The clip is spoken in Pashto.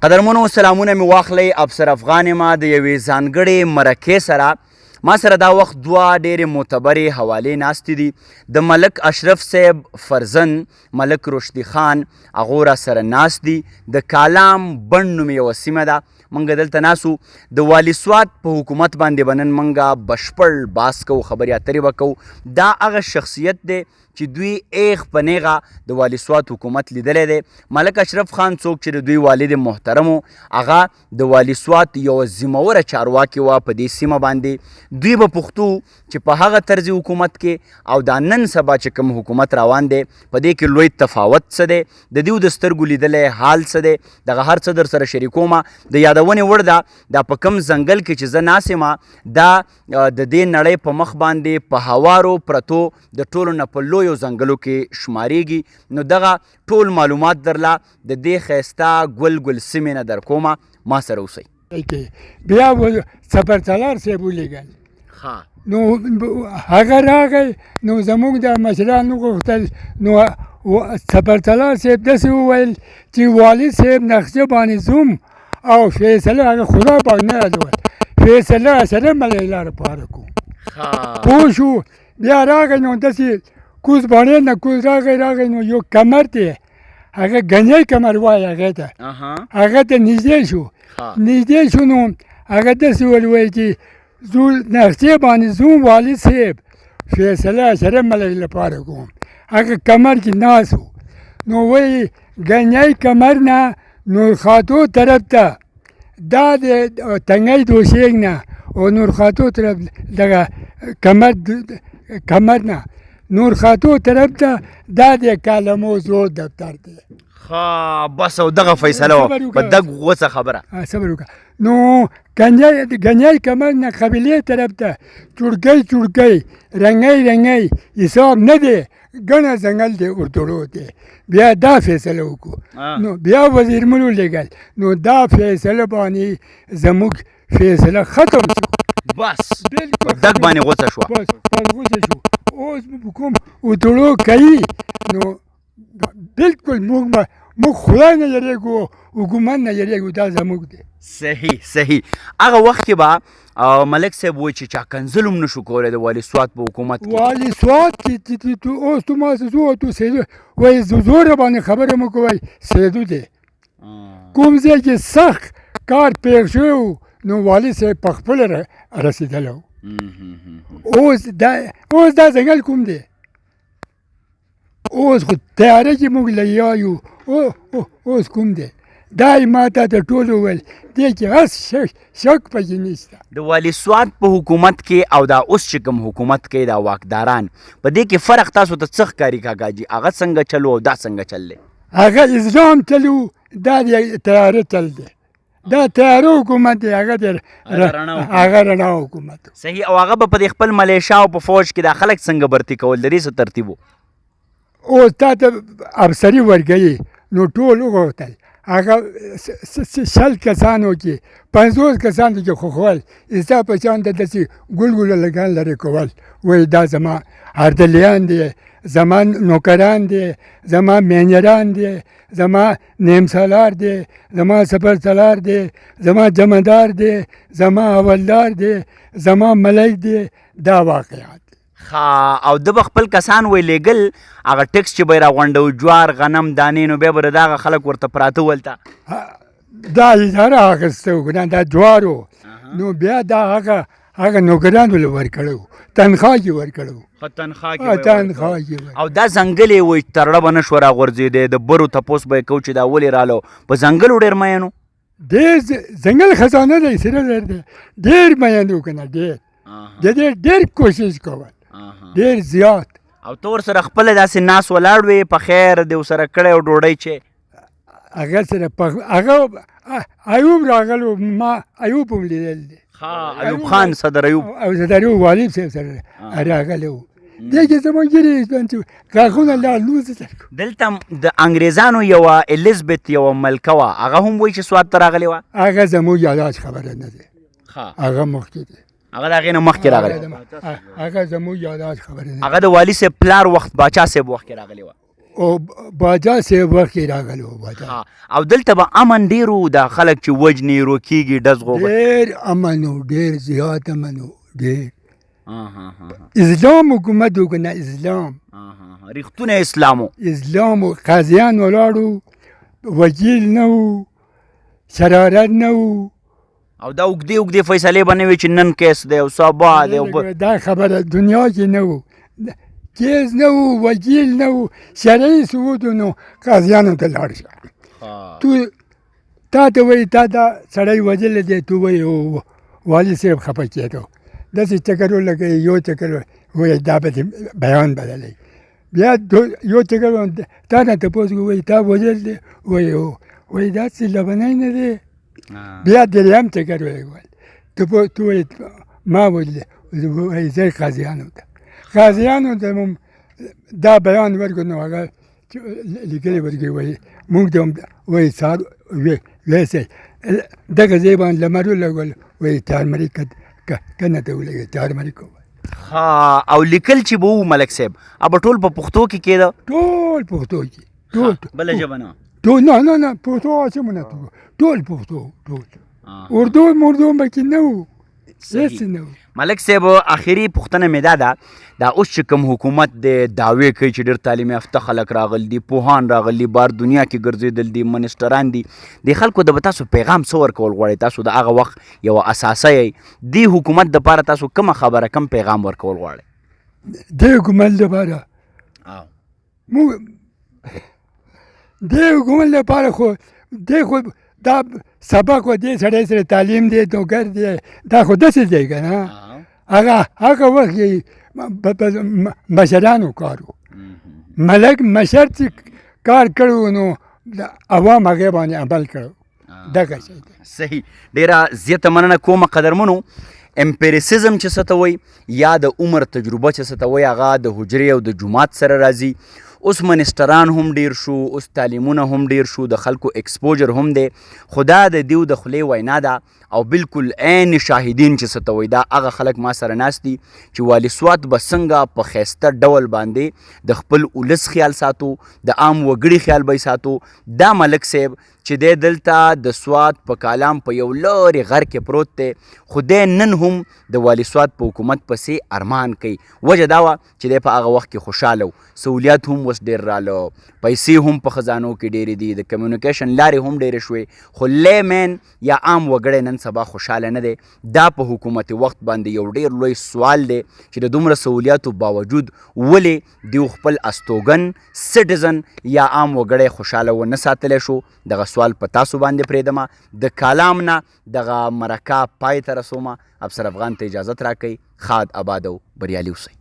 قدرمنو سلامونه مې واخلئ. افسر افغان ما د یوې ځانګړې مرکې سره، ما سره دا وخت دوه ډېرې معتبرې حوالې ناستې دي. د ملک اشرف صاحب فرزند ملک رشدي خان هغو را سره ناست دي. د کالام بڼ نومې یوه سیمه ده، مونږ دلته ناسو. د والي سوات په حکومت باندې به نن مونږ بشپړ باس کوو، خبرې اترې به کوو. دا هغه شخصیت دی چې دوی ایغ په نیغه د والي سوات حکومت لیدلی دی. ملک اشرف خان څوک چې د دوی والد محترم و، هغه د والي سوات یو ذمهوره چارواکي وه په دې سیمه باندې. دوی به پښتو چې په هغه طرز حکومت کې او دا نن سبا چې کوم حکومت روان دی په دې کې لوی تفاوت څه دی، د دیو د سترګو لیدلی حال څه دی، دغه هر څه در سره شریکوم. د یادونې وړ ده دا په کوم ځنګل کې چې زه ناست یم، دا د دې نړۍ په مخ باندې په هوارو پرتو د ټولو نه په لویو ځنګلو کې شمارېږي. نو دغه ټول معلومات درله د دې ښایسته ګل ګل سیمې نه درکومه، ما سره اوسئ. بیا سپرسالار صاحب ولیږل، نو هغه راغی، نو زموږ د مشرانو غوښتل. نو سپرسالار صاحب داسې وویل چې والي صاحب نقشه باندې ځم او فیصله هغه خدا پاک نه یادول، فیصله سره ملایلا لپاره کوم. پوه شو. بیا راغی، نو داسې کوز باڼې نه کوز راغی راغی، نو یو کمر دی، هغه ګنی کمر وایي هغې ته، هغه ته نږدې شو. نږدې شو نو هغه داسې ویل، وایي چې زو نقشې باندې ځم، والي صاحب فیصله سره ملای لپاره کوم. هغه کمر کې ناست و، نو وایي ګنی کمر نه نور خاتو طرف ته دا د تنګی دوشیږ نه او نور خاتو طرف دغه کمر کمر نه نور خاتو طرف ته دا د کالمو زوړ دفتر دی. ښه، بس او دغه فیصله وه په دغ غوڅه خبره. صبر وکړه. نو ګنجای کمر نه قبیلې طرف ته چوړکی چوړکی رنګی رنګی حساب نه دی، ګڼه ځنګل دی اردړو دی. بیا دا فیصله وکړو، نو بیا وزیر ملو لېږل، نو دا فیصله باندې زموږ فیصله ختم شو. بس بالکل دغ باندې غوڅه شوه، بس غوڅه شو. اوس کوم اردړو کوي، نو بالکل موږ خدای نه یریږو، حکومت نه یریږو، دا زموږ دی. صحیح صحیح. هغه وخت کې به ملک صاحب وایي چې چا کنځل هم نشو کولی د والي سوات په حکومت کې. والي سوات کې چې اوس تو ما سه تو سیدو وایي، زوره باندې خبره مو کوي، سیدو دی. کوم ځای کې سخت کار پېښ شوی نو والي صاحب په خپله رسېدلی. اوس دا ځنګل کوم دی؟ اوس خو تیاره کې موږ لګیا یو، اوس کوم دی؟ دا یې ما ته د ټولو وویل، دې کې هېڅ شک پکې نشته. د والي سوات په حکومت کې او دا اوس چې کوم حکومت کوي دا واکداران، په دې کې فرق تاسو ته څه ښکاري کاکا جي؟ هغه څنګه چلو او دا څنګه چل دی؟ هغه اسلام چلو، دا د تیاره چل دی. دا تیاره حکومت دی، هغه د هغه رڼا حکومت. صحیح. او هغه به په دې خپل ملیشا او په فوج کې دا خلک څنګه برتي کول، د دې څه ترتیب و؟ اوس تا ته افسري ورکوي، نو ټول وغوښتل. هغه 20 کسانو کې 50 کسانو کې خوښول، ستا په شان ته داسې ګل ګل لګان لرې کول، وایي دا زما اردلیان دی، زما نوکران دی، زما مینجران دی، زما نیم سالار دی، زما سپر سالار دی، زما جمعدار دی، زما حولدار دی، زما ملک دی. دا واقعات. ښه. او ده به خپل کسان وایي لېږل، هغه ټکس چې به یې راغونډو، جوار غنم دانې، نو بیا به د دغه خلک ورته پراته ولته. دا اداره اخیسته و که نه، دا جوارو، نو بیا دا هغه نوکرانو له ورکړی و، تنخوا کې ورکړی و. ښه، تنخوا کې تنخوا کې. او دا ځنګل یې وایي ترړه به نه شوه راغورځېدی، د برو تپوس به یې کو چې دا ولې رالو، په ځنګلو ډېر مین و. ډېر ځنګل خزانه دی، سره زر دی، ډېر مین و که نه، ډېر د دې ډېر کوشش کول، ډېر زیات. او ته ورسره خپله داسې ناس ولاړ وې، په خیر دې ورسره کړی او ډوډۍ چې هغه سره هغه ایوب راغلو، ما ایوب هم لیدل دی. ښه، ایوب خان، صدر ایوب. او صدر ایوب والي صاحب سره راغلی و. دې کې زموږ ږیرې چې غاښونه لا لوڅ. دلته د انګریزانو یوه الیزبت یوه ملکه وه، هغه هم وایي چې سوات ته راغلې وه. هغه زموږ یاداش خبره نه دی، هغه مخکې دی، هغه د هغې نه مخکې راغلی. هغه زموږ یاداش خبره نه. هغه د والي صاحب پلار وخت، باچا صاحب وخت کې راغلی وه. او باجا صاحب وخت کې راغلی و باجا. او دلته به امن ډېر و، دا خلک چې وژني روکېږي ډز غوبل؟ ډېر امن و، ډېر زیات امن و، ډېر. اسلام حکومت و که نه اسلام، رښتونی اسلام و. اسلام و، قاضیان ولاړو، وکیل نه و، شرارت نه و. او دا اوږدې اوږدې فیصلې به نه وي چې نن کیس دی او سبا دی او دا خبره دنیا کې نه و، کیس نه و، وکیل نه و، شرعي ثبوت نو قاضیانو ته لاړ شه. تو تا ته وایي تا دا سړی وژلی دی، تو وایي والي صاحب خفه کېدو، داسې چکر ولګوي، یو چکر وایي دا به دې بیان بدلی، بیا یو چکر تا نه تپوس کوي وایي تا وژلی دی، وایي هو، وایي دا څه لبنی نه دی. بیا دریم چکر ولګول، ته وایي ما وژلی، وایي زه قاضیانو ته، قاضیانو ته مو دا بیان ورکړ، نو هغه لیکلي ورکړي وایي موږ ته هم وایي څار ویسئ دغه ځای باندې لمر ولګول، وایي چارمري کنه ته ولګوي چارمري کوه. ها، او لیکل چې به وو ملک صاحب به ټول په پښتو کې کېده؟ ټول پښتو کې، ټول، بله ژبه نه؟ ټول نه نه نه، پښتو هسې مو نه، ټول پښتو، ټول اردو مردو پکې نه وو، هېڅ نه وو. ملک صاحب اخري پوښتنه مې دا ده، دا اوس چې کوم حکومت دی دعوې کوي چې ډېر تعلیم یافته خلک راغلي دي، پوهان راغلي، بار دنیا کې ګرځېدل دي، منسټران دي، دې خلکو ته به تاسو پیغام څه ورکول غواړئ؟ تاسو د هغه وخت یوه اساسه یئ، دې حکومت دپاره تاسو کومه خبره کوم پیغام ورکول غواړئ؟ دې حکومت دپاره موږ دې حکومت لپاره خو دې خو دا سبق و دې سړی سره تعلیم دی، نوکر دی، دا خو داسې دی که نه. هغه هغه وخت کې مشرانو کار و، ملک مشر چې کار کړی نو عوام هغې باندې عمل کړو، دغه شی دی. صحیح، ډېره زیاته مننه کومه قدرمنو. امپیریسیزم چې څه ته وایي یا د عمر تجربه چې څه ته وایي هغه د حجرې او د جومات سره راځي. اوس منسټران هم ډیر شو، اوس تعلیمونه هم ډیر شو، د خلکو ایکسپوجر هم دی، خو دا د دیو د خولې وینا ده او بالکل عین شاهدین چې څه ته وایي دا هغه خلک ما سره ناست دي چې والي سوات به څنګه په ښایسته ډول باندې د خپل ولس خیال ساتو، د عام وګړي خیال به یې ساتو. دا ملک صاحب چې دی دلته د سوات په کالام په یو لرې غر کې پروت دی، خو دی نن هم د والي سوات په حکومت پسې ارمان کوي. وجه دا وه چې دی په هغه وخت کې خوشحاله و، سهولیات هم اوس ډېر راله، پیسې هم په خزانو کې ډېرې دي، د کمیونیکیشن لارې هم ډېرې شوې، خو لیمن یا عام وګړی نن سبا خوشحاله نه دی. دا په حکومت وخت باندې یو ډېر لوی سوال دی چې د دومره سهولیاتو باوجود ولې دیو خپل استوګن سټیزن یا عام وګړی خوشحاله ونه ساتلی شو. دغه سوال په تاسو باندې پرېږدمه. د کالام نه دغه مرکه پای ته رسومه. افسر افغان ته اجازت راکړئ. ښاد آباد او بریالي اوسئ.